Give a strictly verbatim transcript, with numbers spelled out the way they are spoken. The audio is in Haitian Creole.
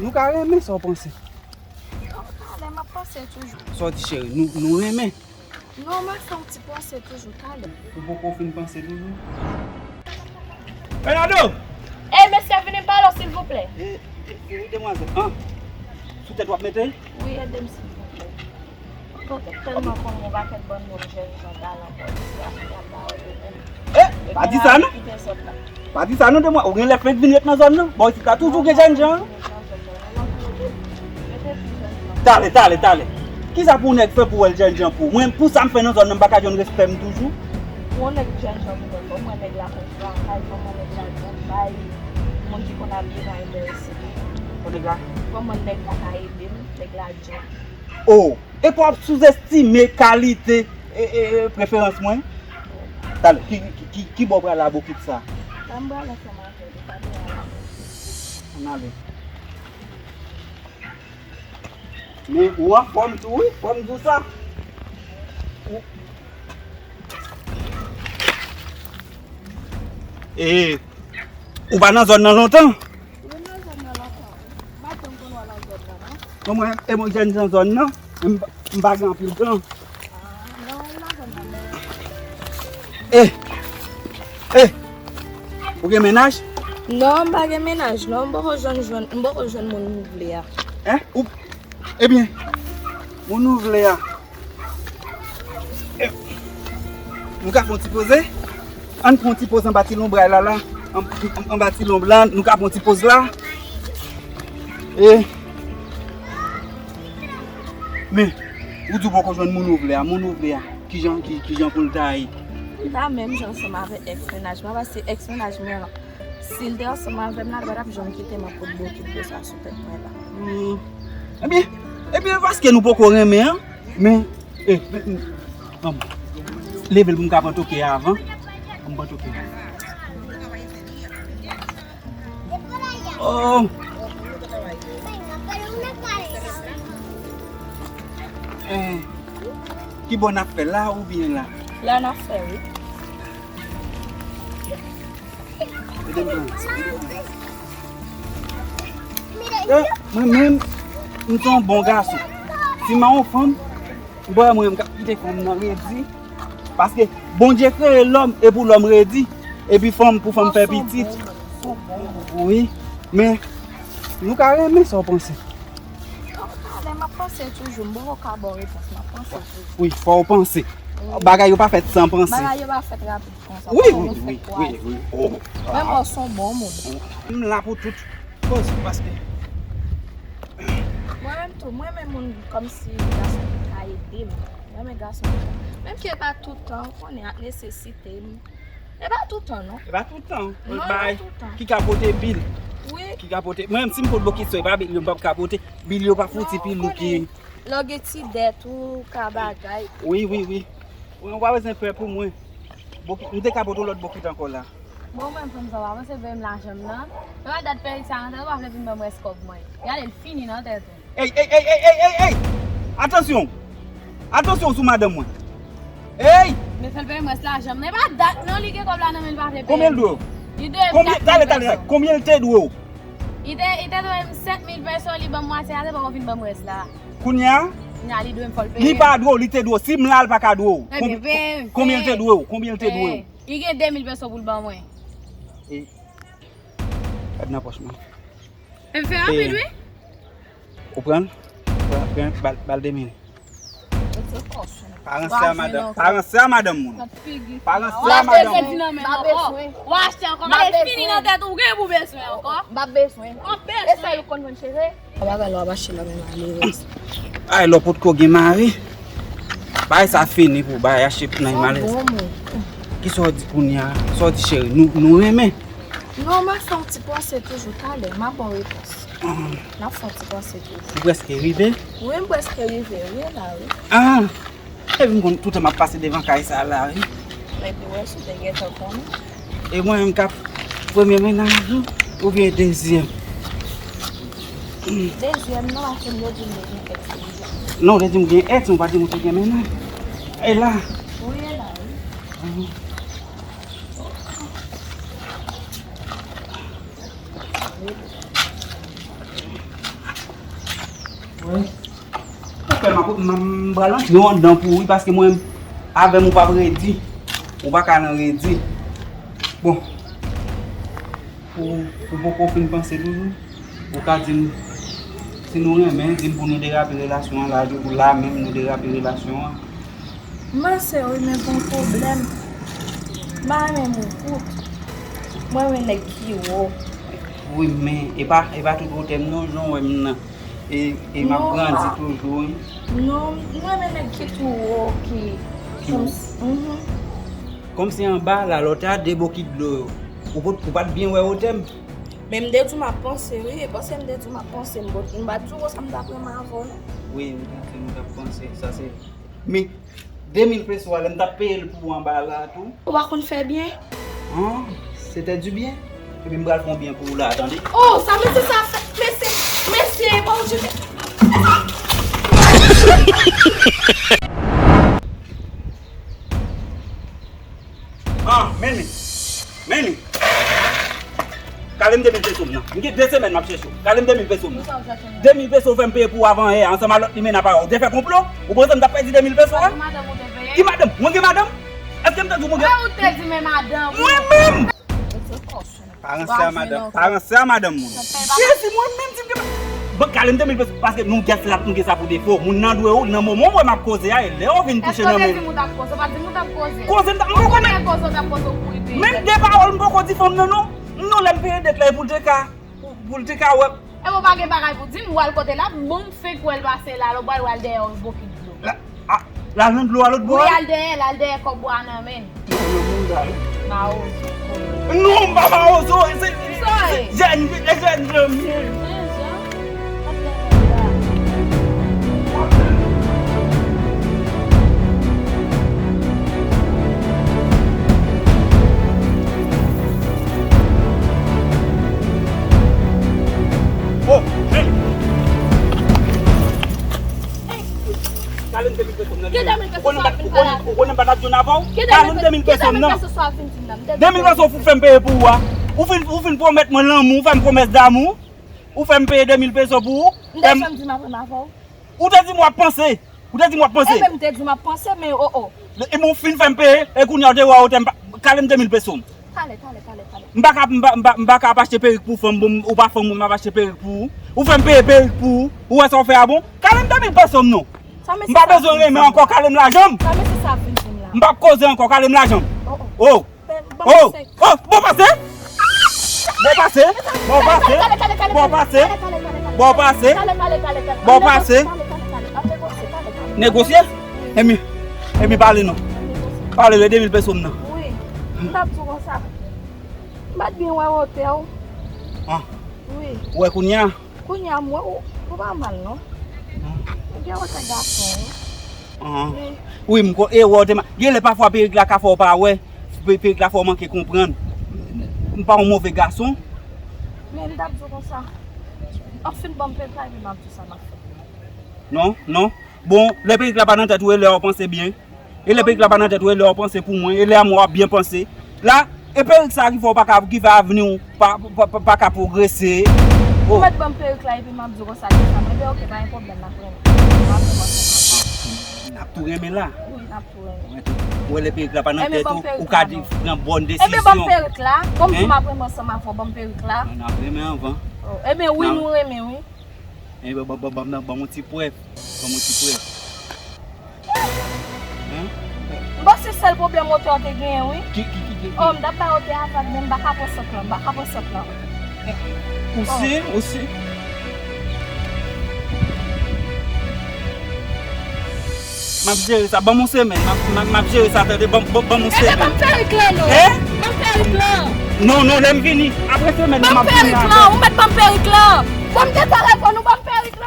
Nou ka renmen, sa w panse? Talè, m ap panse toujou. Sa w di, cheri? Nou, nou renmen? Non, m ap fè yon ti panse toujou, talè. Ou poko fin panse toujou? Bernardo! Ey, mesye, vini m pale w, silvouplè. E, e, e, demwazèl, an? Sou tèt w ap mete? Wi, ede m, silvouplè. Tèlman konnen yon pakèt bann moun jèn jan galan bò isit la, y ap ba yo de men. Eh, pa di sa non. Kite zòn nan. Pa di sa non, demwa, ou gen lè fenk vin ret nan zòn nan. Bò isit la toujou gen jèn jan. Talè, talè, talè. Kisa pou nèg fè pou wè l jèn jan pou ou? Mwen, pou sa m fè nan zòn nan, m pa ka jwenn respè m toujou. Pou yon nèg jèn jan pou mwen, fò mwen nèg la konn travay, fò mwen nèg la konn bay moun ki konn abiye nan enterese. Fò nèg la. Fò mwen nèg la ka ede m, nèg la djanm. Oh! Epi w ap souzestime kalite e, e, e, preferans mwen. Talè, ki, ki, ki, ki bò w prale a bokit sa? Sa m prale ansanm avè w, li pa dwe al avè w. Ann ale. Men ou anfòm tou wi, fò m di w sa. Ou, e, ou pa nan zòn nan lontan? Wi, m nan zòn nan lontan. M pa janm konn wè nan zòn nan, non. Bon, mwen, e mwen jèn jan zòn nan, m, m pa gen anpil tan. Ah, non, m nan zòn nan, men. Eh! Eh! Ou gen mennaj? Non, m pa gen mennaj, non. M poko jwenn, jwenn, m poko jwenn moun m vle a. Hein? Ou, ebyen, moun ou vle a. Nou ka fè yon ti poze? Ann pran yon ti poz anba ti lonbray la, la. An, an, anba ti lonb la, nou ka pran yon ti poz la. E, men, ou di w poko jwenn moun ou vle a, moun ou vle a, kijan, ki, kijan pou l ta ye? M ta menm jan ansanm avèk ex mennaj mwen, paske ex mennaj mwen an, si l te ansanm avè m la, li pa t ap janm kite m ap pot bokit de sa sou tèt mwen la. Hmm. Ebyen, ebyen, paske nou poko renmen an, men, e, men, men, leve l pou m ka pran toke a avan. Pou m pran toke a. Oh! Eh, ki bò n ap fè la oubyen la? La n ap fè, wi. Ede m pran. Eh, mwen menm, m se yon bon gason. Si m a yon fanm, m pa wè mwen menm k ap kite fanm nan redi. Paske Bondye kreye lòm e pou lòm redi. Epi fanm, pou fanm fè pitit. Wi, men nou ka renmen sa w panse. Talè, m ap panse toujou, m poko ka ba w repons, m ap panse toujou. Wi, fò w panse. Wi. Bagay yo pa fèt san panse. Bagay yo pa fèt rapid konsa. Wi, wi, wi, wi, wi. Oh. Men mwen se yon bon moun. M la pou tout koz, paske mwen menm tou, mwen renmen moun kòmsi gason ki ka ede m. Mwen renmen gason. Menm ke e pa tout tan, ou konnen ak nesesite m. E pa tout tan, non. E pa tout tan. Non, e pa tout tan. Ki ka pote bil. Wi. Ki ka pote. Mwen menm si m pot bokit sa, e pa bil yo m p ap ka pote. Bil yo pa fouti pi lou ki. Lè w gen ti dèt ou ka bagay. Wi, wi, wi. Ou pa bezwen pè pou mwen. Bokit, m te ka pote yon lòt bokit ankò la. Bon, mwen, fanm sa w avanse, voye m lajan m nan. Sa pa dat perik sa nan tèt ou, pa vle vin ban m rès kòb mwen. Gade, l fini nan tèt ou. Ey, ey, ey, ey, ey, ey, ey! Atansyon! Atansyon sou madanm mwen. Ey! Men fè l peye m rès lajan m nan. E pa dat non, li gen kòb la nan men l, pa vle peye m. Konbyen l dwe w? Li dwe m kat mil peso. Talè, talè, talè. Konbyen l te dwe w? Li te, li te dwe m sèt mil peso, li ban m mwatye a, se poko fin ban m rès la. Kounye a? Kounye a, li dwe m, fò l peye m. Li pa dwe w, li te dwe w. Si m la, l pa ka dwe w. Ebyen, peye m, peye m. Konbyen l te dwe w? Konbyen l te dwe w? Li gen de mil peso pou l ban mwen. E, gad nan pòch mwen. E fè rapid, wi. Ou pran l? Pran, pran, ba l, ba l de mil. Pa ranse a madanm, pa ranse a madanm moun. Pa ranse a madanm moun. Ou achte kredi nan men l ankò. Ou achte ankò. Gade, fini nan tèt ou, ou gen pou bezwen ankò. M pa bezwen. M pa bezwen. E sa yo konn jwenn, cheri? Bagay la w ap achte la, men malerèz. Ay, lè w potko gen mari, bagay sa fini pou bagay achte pou nan malerèz. Kisa w di kounye a? Sa w di, cheri? Nou, nou renmen? Non, m ap fè yon ti panse toujou, talè, m ap ba w repons. N ap fè yon ti panse toujou. Ou prèske rive? Wi, m prèske rive, wi, la, wi. Ah! Epi m konn toutan m ap pase devan kay sa la, wi. Epi wè, si w te gentan konnen. E mwen menm k ap premye mennaj ou, oubyen dezyèm? Dezyèm, non, paske m te di m te gen èks deja. Non, ou te di m gen èks, ou pa di m ou te gen mennaj. E la? Wi, e la, wi. Mhm. Wi. Wi. Ou fè m, m, m pral antre anndan pou ou, wi, paske mwen, avè m, ou p ap redi. Ou pa ka nan redi. Bon. Ou, ou poko fin panse toujou? Ou ka di m, si nou renmen, di m pou nou derape relasyon an la, di w la menm nou derape relasyon an. M panse wi, men gon pwoblèm. M pa renmen moun kout. Mwen renmen nèg ki wo. Wi, men e pa, e pa tout wotè m non, jan w wè m nan. E, e m ap grandi toujou, wi. Non, m renmen nèg ki tou wo, ki... Ki wo? Kòmsi, mhm. Kòmsi anba la, lè w te a de bokit dlo yo, ou pot, ou pa t byen wè wotè m? Men m te di w m ap panse, wi. E panse m te di w m ap panse, m pot, m pa t di w konsa m t ap renmen avè w, non. Wi, m te di w m t ap panse. Sa se... Men, de mil peso a, lè m t ap peye l pou ou anba la tou. Ou pa konn fè byen? An, c'était du bien. Ebyen, m pral fè yon byen pou ou la, tande. Oh, sa mesye sa fè? Mesye, mesye, Bondye. Ah, men li. Men li. Kale m de mil peso m nan. M gen de semèn m ap chèche w. Kale m de mil peso m nan. De mil peso ou fè m peye pou w avan yè, ansanm a lòt limena pa yo. Ou te fè konplo? Ou panse m t ap pèdi de mil peso a? Ki madanm? Mwen gen madanm? Èske m te di w mwen gen... Ou te di men madanm. Mwen menm! Pa ranse a madanm, pa ranse a madanm moun. Jezi, mwen menm di m gen... Bon, kale m de mil peso, paske nou gen sa, nou gen sa pou defo. Moun nan dwe ou, nan moman w wè m ap koze a, e lè w vin touche nan men l. Èske w te di m ou t ap koze? Ou pa t di m ou t ap koze. Koze m t ap, m poko konnen. Konbyen koze w t ap koze w pou rive? Menm de pawòl m poko di fanm nan non. Non, lè m peye dèt la, e pou l te ka, pou, pou l te ka wè. E mwen pa gen bagay pou di m, ou al kote l ap bon, m fenk wè l pase la, lè w pral, w al dèyè yon bokit dlo. La, a, l al nan dlo a lòt bò a? Wi, al dèyè, l al dèyè kòb bwa nan men l. Mawozo. Non, m pa mawozo, se, se, se jèn, se jèn jan m ye. Oh, men. Kale m de mil peso m nan. Ki de mil peso sa ap vin pale avè m? Ou konnen m pa t ap jwenn avè w? Kale m de mil peso m nan. De mil peso sa ap vin di m nan. De mil peso ou fè m peye pou ou a. Ou fin, ou fin pwomèt mwen lanmou, ou fè m pwomès damou. Ou fè m peye de mil peso pou ou. M te janm di m ap renmen avè w. Ou te di m w ap panse. Ou te di m w ap panse. Ebyen, m te di m ap panse, men o, o. Ebyen, ou fin fè m peye, e kounye a ou te wè ou te m pa, kale m de mil peso m. Kale, kale, kale, kale. M pa ka, m pa, m pa, m pa ka ap achte perik pou fanm, bon, ou pa fanm, mwen m ap achte perik pou ou. Ou fè m peye perik pou ou. Ou wè sa w fè a bon? Kale m de mil peso m non. M pa bezwen renmen ankò, kale m lajan m. Sa mesye sa ap vin di m la? M p ap koze ankò, kale m lajan m. O, o. Oh, oh, bon pase. Bon pase. Bon pase. Bon pase. Bon pase. Bon pase. Negosye? Ebyen, ebyen pale non. Pale de de mil peso m nan. Wi. M t ap di w konsa. M pa t byen wè wotè w. Ah. Wi. Ou wè kounye a? Kounye a m wè ou, ou pa mal non. Ou gen wotè gason wi. Wi, m ko-, e wè w te ma-, gen lè pafwa perik la ka fè w pa wè, pe-, perik la fè w manke konprann. M pa yon move gason. Men m t ap di w konsa, w ap fin ban m perik la epi m ap di w sa m ap fè. Non, non. Bon, lè perik la pa nan tèt ou, e lè w panse byen. E lè perik la pa nan tèt ou, e lè w panse pou mwen, e lè a mwen w ap byen panse. La, e perik sa ki fè w pa ka, ki fè avni w pa, pa, pa, pa ka pwogrese. Ou mèt ban m perik la epi m ap di w konsa, konsa. Ebyen, oke, pa gen pwoblèm, n ap renmen. N ap renmen ansanm. N ap tou renmen la. Wi, n ap tou renmen. Ou wè lè perik la pa nan tèt ou, ou ka di, pran bòn desizyon. Ebyen, ban m perik la. Kòm di m ap renmen ansanm avè w, ban m perik la. N ap renmen anvan. Ebyen, wi, nou renmen, wi. Ebyen, ban, ban, ban, ban, ban m yon ti prèv. Ban m yon ti prèv. Hein? M panse sèl pwoblèm wotè w te genyen, wi. Ki, ki, ki, ki, ki? Oh, m t ap bay wotè a vag, men m pa ka pran sant lan, m pa ka pran sant lan. Ou si, ou si. M ap jere sa, ban m yon semèn, m ap, m ap, m ap jere sa, tande, ban, ban, ban m yon semèn. Ebyen, ban m perik lan, non. Hein? Ban m perik lan. Non, non, lè m vini, apre semèn nan, m ap vini avè l. Ban m perik lan, ou mèt ban m perik lan. Bon, m te talè pou nou, ban m perik lan.